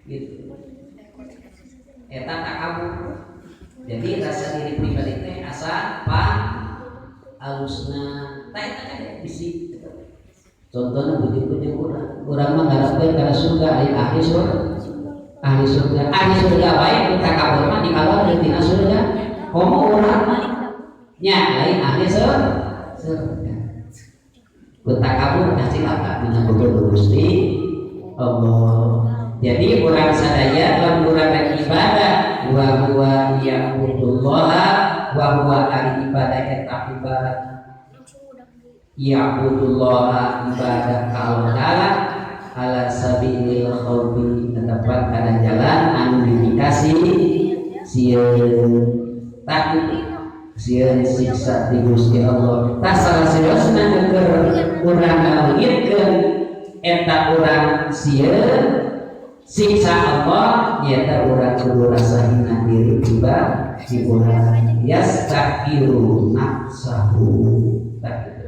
Gitu. Eta takabur. Jadi rasa diri pribadi teh asa pang alusna. Tah, eta kan bisi. Contohnya bujur-bujur urang. Urang mah ngarepkeun kana surga, ari ahli surga. Ahli surga, ahli surga wae ku takabur mah dikaluarkeun tina surga. Komo urang mah nya lain ahli surga. Ku takabur kacilaka dina boga Gusti Allah. Jadi urang sadaya lamun urang rek ibadah, wa huwa ya'budullaha, wa huwa ari ibadah eta ibadah, ya'budullaha ibadah ka Allah Ta'ala, ala sabilil khaufi, tepat kana jalan anu dikasih sieun. Tah, sieun siksa di Gusti Allah. Tah, salah seriusna keur urang ngaleungitkeun eta urang sieun siksa Allah nyaeta urang kudu rasa hina diri tiba di urang, yastahqiru nafsahu. Tah, gitu.